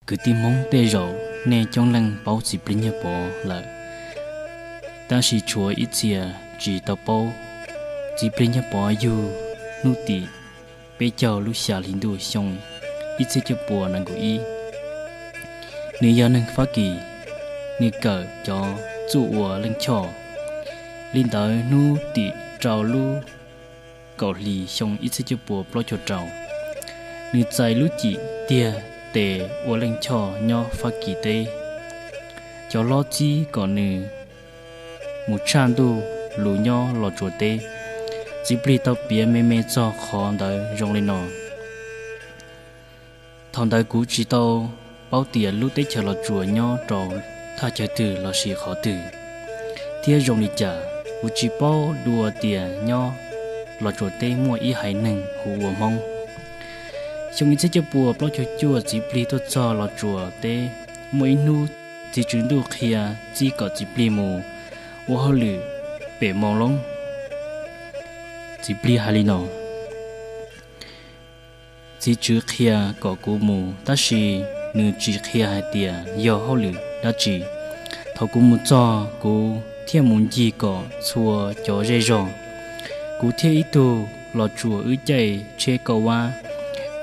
Kwv tij Hmoob tej zaum nej coob leej paub Txiv Plig Nyiaj Pov lawm, tab sis tshuav ib txhia tsis tau paub. Txiv Plig Nyiaj Pov yug hnub tim peb caug lub xya hli ntuj xyoo ib txhiab cuaj puas nees nkaum ib. Nws yog neeg Fab Kis, nws kawm cov txuj ua leej choj. Li ntawd hnub tim rau lub kaum hlis xyoo ib txhiab cuaj puas plaub caug rau, nws txais lub cim tiag tes ua leej choj nyob Fab Kis teb. Cov hlob txib kom nws mus tshaj ntuj lus nyob Los Tsuas teb. Txiv Plig tau piav me me txog qhov ntawd zoo li no: Thaum ntawd kuv tsis tau paub tias lub teb chaws Los Tsuas nyob rau thaj chaw twg lossis qhov twg, thiab zoo li cas. Kuv tsis paub dua tias nyob Los Tsuas teb muaj ib haiv neeg hu ua Hmoob. Xyoo ib txhiab cuaj puas plaub caug cuaj Txiv Plig tuaj txog Los Tsuas teb, muaj ib hnub Txiv Tswv Ntuj qhia txib kom Txiv Plig mus ua hauj lwm pem Moos Loob. Txiv Plig hais li no: Txiv Tswv qhia kom kuv mus, tab sis nws tsis qhia hais tias yog hauj lwm dab tsi. Thaum kuv mus txog, kuv thiaj mus ncig kom txhua cov zej zog. Kuv thiab ib tug Los Tsuas wb caij tsheb kauj vab,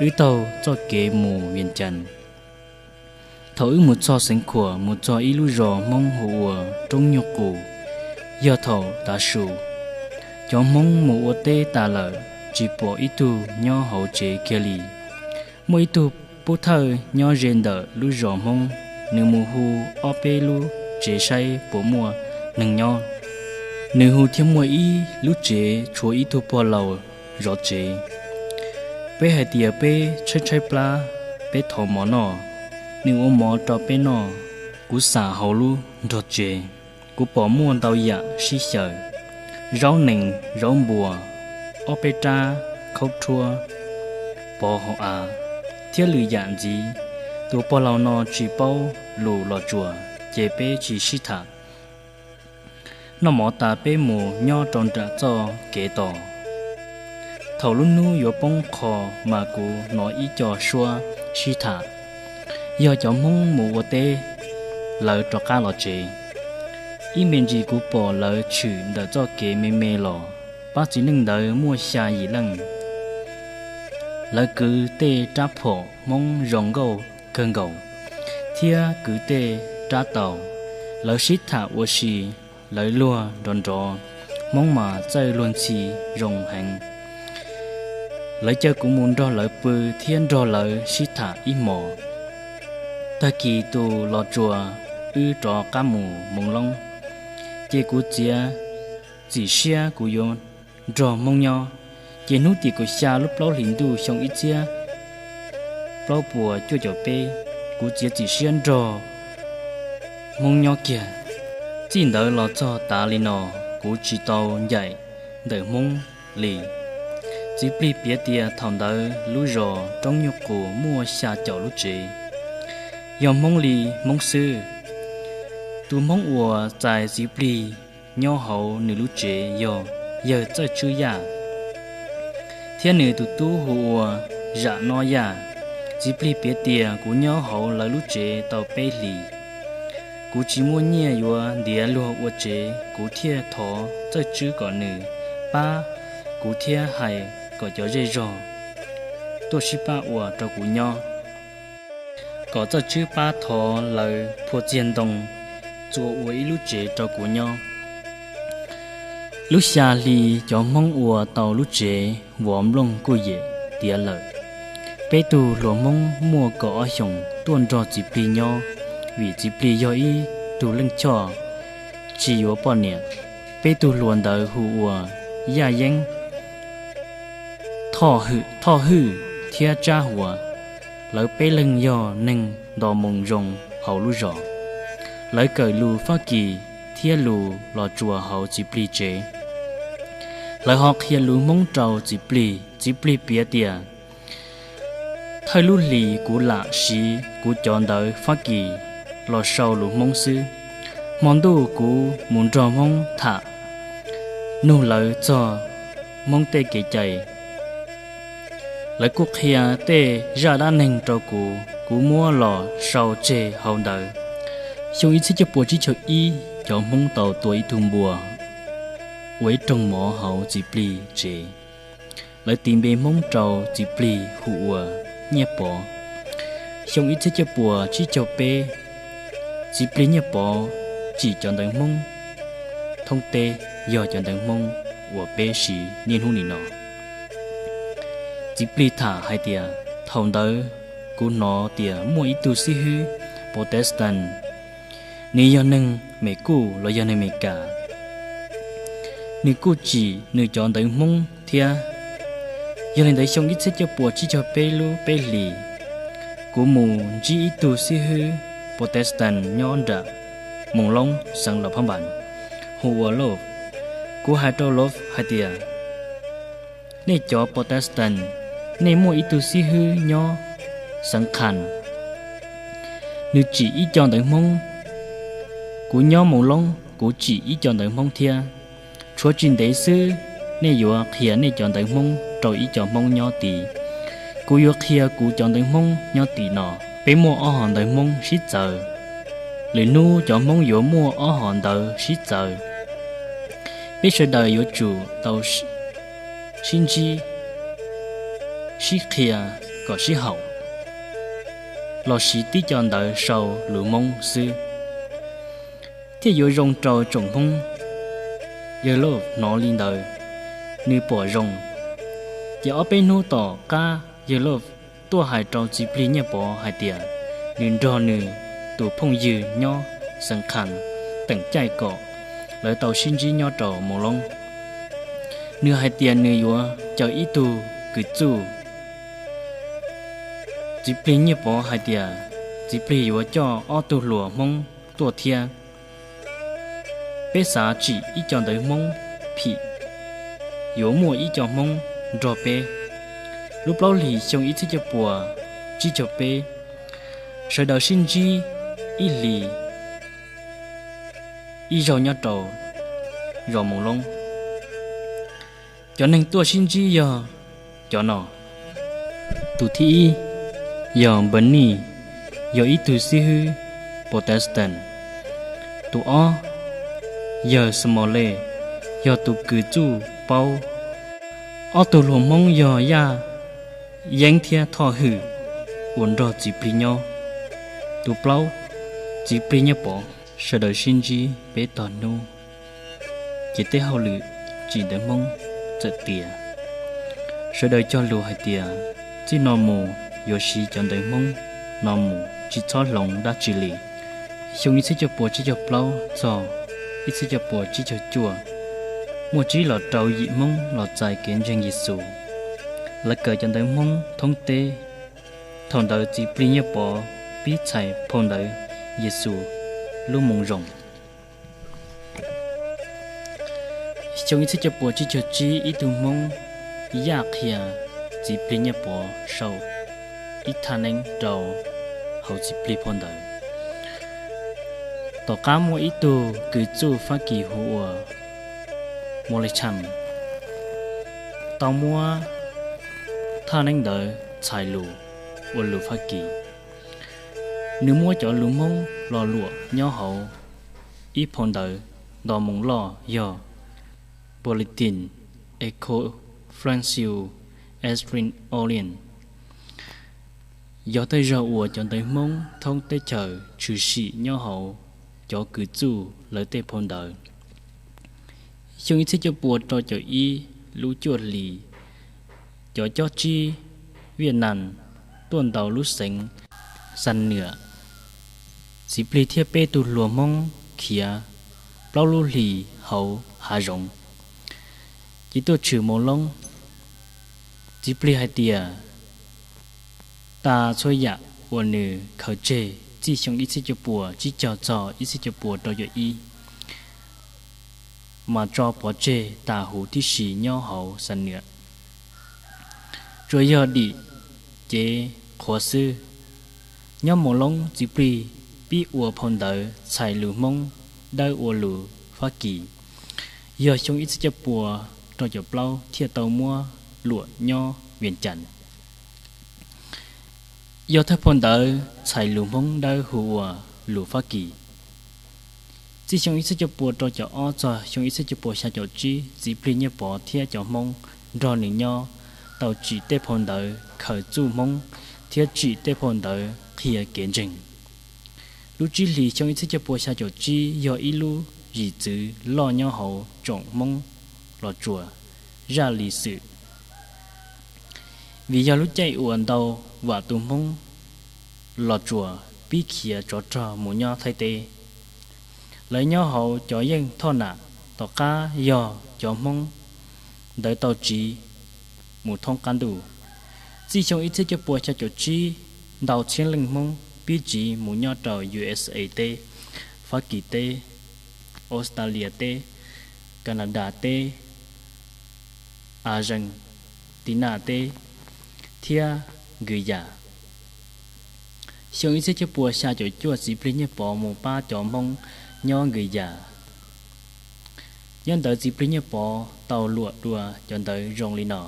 wb taug txoj kev mus Vias Cas. Thaum wb mus txog Xeev Khuam, mus txog ib lub zos Hmoob hu ua Roob Nyuj Qus, yog thaum tav su. Cov Hmoob mus ua teb tas lawm, tsis pom ib tug nyob hauv tsev kiag li. Muaj ib tug pub thawj nyob ze ntawm lub zos Hmoob, nws mus hu ob peb lub tsev saib puas muaj neeg nyob. Nws hu thiab muaj ib lub tsev tshuav ib tug pog laus zov tsev. Peb hais tias peb tshaib tshaib plab, peb thov mov noj, nws ua mov rau peb noj. Kuv xam hauv lub nrog tsev, kuv pom muaj ntau yam sib xyaw: zaub nees, zaub npua, ob peb rab khaub rhuab, pov hauv av, thiab lwm yam ntxiv. Tus pog laus no tsis paub lus Los Tsuas, ces peb tsis sib tham. Noj mov tas peb mus nyob rau nram txoj kev tos. Thaum lub hnub yuav poob qho mas kuv hnov ib co suab sib tham, yog cov Hmoob mus ua teb, lawv rov qab los tsev. Ib me ntsis kuv pom lawv tshwm ntawm txoj kev me me los. Pab txiv neej ntawd muaj xya yim leej. Lawv kwv tej rab phom Hmoob zoo nkauj kawg nkaus, thiab kwv tej rab taus. Lawv sib tham ua si, lawv luag nrov nrov, Hmoob mas txawj luag ntxhi zoo heev. Lawv caw kuv mus nrog lawv pw thiab nrog lawv sib tham ib hmos. Tag kis tus Los Tsuas wb rov qab mus Moos Loob, ces kuv txiav txim siab kuv yuav nrog Hmoob nyob. Ces hnub tim kaum xya lub plaub hlis ntuj xyoo ib txhiab plaub puas cuaj caum peb, kuv txiav txim siab nrog Hmoob nyob kiag. Txij ntawd los txog tav li no, kuv tsis tau ncaim ntawm Hmoob li. Txiv Plig piav tias thaum ntawd lub zos Roob Nyuj Qus muaj xya caum lub tsev, yog Hmoob li Hmoob xwb. Tus Hmoob uas txais Txiv Plig nyob hauv nws lub tsev yog yawg Txawj Tswb Yaj, thiab nws tus tub hu ua Zam Nob Yaj. Txiv Plig piav tias kuv nyob hauv lawv lub tsev tau peb hlis, kuv tsis muaj nyiaj yuav ntiav luag ua tsev, kuv thiaj thov Txawj Tswb kom nws pab kuv thiab hais kom cov zej zog tuaj sib pab ua rau kuv nyob, kom Txawj Tswb pab thov lawv phua txiag ntoo txua ua ib lub tsev rau kuv nyob. Lub xya hli, cov Hmoob ua tau lub tsev vov nplooj kuj yem tiav lawm. Peb tug hluas Hmoob muaj kaum ob xyoos tuaj nrog Txiv Plig nyob, vim Txiv Plig yog ib tug leej choj tsis yuav poj niam. Peb tug hluas ntawd hu ua Yaj Yeeb, Thoj Hwj thiab Tsab Huas. Lawv peb leeg yog neeg nto moo zoo hauv lub zos. Lawv kawm lus Fab Kis thiab lus Los Tsuas hauv Txiv Plig tsev. Lawv ho qhia lus Hmoob rau Txiv Plig. Txiv Plig piav tias, thawj lub hlis kuv lam siv kuv cov ntawv Fab Kis los sau lus Hmoob xwb. Hmo ntuj kuv mus nrog Hmoob tham, nug lawv txog Hmoob tej kev cai. Lawv kuj qhia tej zaj dab neeg rau kuv. kuv muab los sau tseg hauv ntawv. Xyoo ib txhiab cuaj puas tsib caug ib, cov Hmoob tau tua ib tug npua ua ib rooj mov hauv Txiv Plig tsev. Lawv tis npe Hmoob rau Txiv Plig hu ua Nyiaj Pov. Xyoo ib txhiab cuaj puas tsib caug peb, Txiv Plig Nyiaj Pov tsim cov ntawv Hmoob thoob teb, yog cov ntawv Hmoob uas peb siv niaj hnub nim no. Txiv Plig tham hais tias, thaum ntawd kuv hnov tias muaj ib tug xib hwb Protestant, nws yog neeg Mes Kuj los yog neeg Mes Kas, nws kuj tsim nws cov ntawv Hmoob thiab. Yog li ntawd xyoo ib txhiab cuaj puas tsib caug peb lub peb hlis, kuv mus ntsib ib tug xib hwb Protestant nyob nram Moos Loob xeev Las Phab Npas, hu ua Lov. Kuv hais rau Lov hais tias, nej cov Protestant, nej muaj ib tug xib hwb nyob xeev Khas, nws tsim ib co ntawv Hmoob. Kuv nyob Moos Loob kuv tsim ib co ntawv Hmoob thiab. Tshuav tsis ntev xwb, nej yuav qhia nej cov ntawv Hmoob rau ib co Hmoob nyob tid. Kuv yuav qhia kuv cov ntawv Hmoob nyob tim no. Peb muaj ob hom ntawv Hmoob sib txawv. Lwm hnub cov Hmoob yuav muaj ob hom ntawv sib txawv. Peb sawv daws yuav tsum tau sib ntsib, sib qhia kom sib haum, los siv tib co ntawv sau lus Hmoob xwb thiaj yuav zoo rau tsoom Hmoob. Yawg Lov hnov li ntawd, nws pom zoo. Ces ob peb hnub tom qab yawg Lov tuaj hais rau Txiv Plig Nyiaj Pov hais tias, nws nrog nws tus phooj ywg nyob xeev Khas teem caij kom lawv tau sib ntsib nyob rau Moos Loob. Nws hais tias nws yuav caw ib tug kws txuj. Txiv Plig Nyiaj Pov hais tias, Txiv Plig yuav coj ob tug hluas Hmoob tuaj thiab. Peb xav tsim ib co ntawv Hmoob phim, yuav muaj ib co Hmoob nrog peb. Lub plaub hlis xyoo ib txhiab cuaj puas tsib caug peb, sawv daws sib ntsib ib hlis ib zaug nyob rau zos Moos Loob. Cov neeg tuaj sib ntsib yog cov no. Tus thib ib yog Npawg Nij, yog ib tug xib hwb Protestant. Tus ob yog Smollett, yog tus kws txuj paub. Ob tug hluas Hmoob yog Yaj Yeeb thiab Thoj Hwm uas nrog Txiv Plig nyob. Tus plaub, Txiv Plig Nyiaj Pov. Sawv daws sib ntsib peb tog hnub, ces tej hauj lwm tsim ntawv Hmoob txawm tiav. Sawv daws cog lus hais tias txij no mus yuav siv cov ntawv Hmoob no mus, tsis txhob hloov dab tsi li. Xyoo ib txhiab cuaj puas tsib caug plaub txog ib txhiab cuaj puas tsib caug cuaj, muaj tsib los rau yim Hmoob los txais kev ntseeg Yexus. Lawv kawm cov ntawv Hmoob thoob teb. Thaum ntawd Txiv Plig Nyiaj Pov pib txhais phau ntawv Yexus lub Moo Zoo. Xyoo ib txhiab cuaj puas tsib caug tsib, ib tug Hmoob Yaj qhia Txiv Plig Nyiaj Pov sau ib thaj neeb rau hauv Txiv Plig phau ntawv. Tom qab muaj ib tug kws txuj Fab Kis hu ua Mollecham tau muab thaj neeb ntawd txhais lus ua lus Fab Kis. Nws muab cov lus Hmoob los luam nyob hauv ib phau ntawv nto moo loj yog Bulletin Ecclesiasticae Australiae. Yog tej zaug uas cov ntawv Hmoob thoob teb chaws tshwm sim nyob hauv cov kws txuj lawv tej phau ntawv. Xyoo ib txhiab cuaj puas rau caum ib, lub cuaj hlis, cov cob tsib Viaj Nam tuaj ntaus lub xeev Xam Nuam. Txiv Plig thiab peb tug hluas Hmoob khiav plaub lub hlis hauv hav zoov, ces tuaj tshwm Moo Loob. Txiv Plig hais tias tas txhua yam uas nws khaws tseg txij xyoo ib txhiab cuaj puas tsib caug txog ib txhiab cuaj puas rau caum ib, mas tso pov tseg tas huv tib si nyob hauv Xam Nuam, tsuas yog dim cev qhuav xwb. Nyob Moo Loob Txiv Plig pib ua phau ntawv txhais lus Hmoob dawb ua lus Fab Kis, yog xyoo ib txhiab cuaj puas rau caum plaub thiaj tau muab luam nyob Vias Cas. Yog thawj phau ntawv txhais lus Hmoob Dawb hu ua lus Fab Kis. Txij xyoo ib txhiab cuaj pua rau caum ob txog xyoo ib txhiab cuaj pua xya caum tsib, Txiv Plig Nyiaj Pov thiab cov Hmoob nrog nws nyob tau tsim tej phau ntawv khaws txuj Hmoob thiab tsim tej phau ntawv qhia kev ntseeg. Lub tsib hlis xyoo ib txhiab cuaj pua xya caum tsib yog ib lub zim txwv loj nyob hauv tsoom Hmoob Los Tsuas zaj lis xwm, vim yog lub caij uas ntau vam tus Hmoob Los Tsuas pib khiav tsov rog mus nyob Thaib teb. Lawv nyob hauv cov yeej thoj nam, tom qab yog cov Hmoob ntawd tau tsiv mus thoob qab ntuj. Txij xyoo ib txhiab cuaj pua xya caum tsib, ntau txhiab leej Hmoob pib tsiv mus nyob rau U S A teb, Fab Kis teb, Australia teb, Canada teb, Argentina teb, thiab Nkws Yas. Xyoo ib txhiab cuaj pua xya caum cuaj Txiv Plig Nyiaj Pov mus pab cov Hmoob nyob Nkws Yas. Nyob ntawd Txiv Plig Nyiaj Pov tau luam dua cov ntawv zoo li no: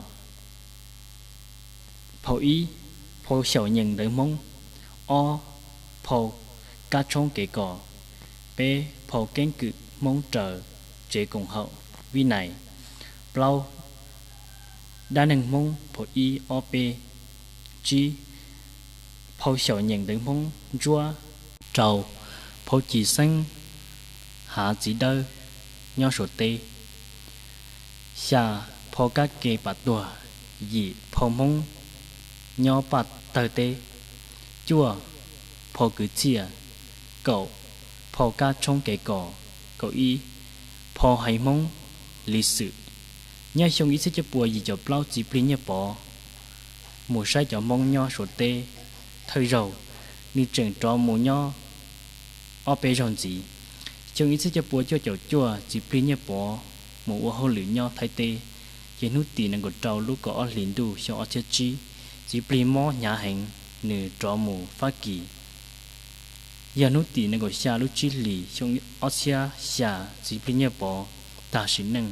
Phau ib, phau xyaum nyeem ntawv Hmoob. Ob, phau kab tshoob kev kos. Peb, phau keeb kwm Hmoob raws tsev koom haum vib nais. Plaub, dab neeg Hmoob phau ib ob peb. Tsib, phau xyaum nyeem ntawv Hmoob ntsuab. Rau, phau Ci Xeeb hav txiv dawb nyob Suav teb. Xya, phau kab ke pam tuag. Yim, phau Hmoob nyob Paj Tawg teb. Cuaj, phau kwv txhiaj. Kaum, phau kab tshoob kev kos. Kaum ib, phau haiv Hmoob li xwm. Nyob xyoo ib txhiab cuaj pua yim caum plaub Txiv Plig Nyiaj Pov mus saib cov Hmoob nyob Suav teb. Thawj zaug nws tseem rov mus nyob ob peb zaug ntxiv. Xyoo ib txhiab cuaj pua cuaj caum cuaj Txiv Plig Nyiaj Pov mus ua hauj lwm nyob Thaib teb, ces hnub tim nees nkaum rau lub kaum ob hlis ntuj xyoo ob txhiab tsib, Txiv Plig mob hnyav heev, nws rov mus Fab Kis. Yog hnub tim nees nkaum xya lub tsib hlis xyoo ob txhiab xya Txiv Plig Nyiaj Pov tag sim neej